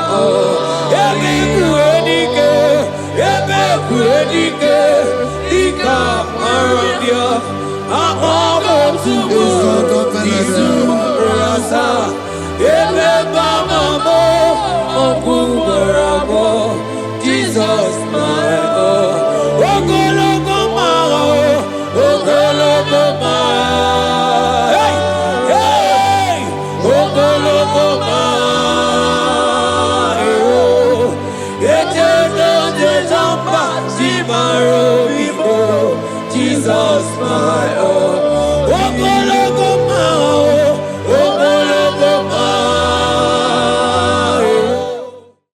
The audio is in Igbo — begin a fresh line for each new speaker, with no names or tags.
Ebe kwue dike, ebe kwue dike, dike akpọrọ bịa. Akpọ otu ugboro, izu ugboro 7. Ebe mama m okwu.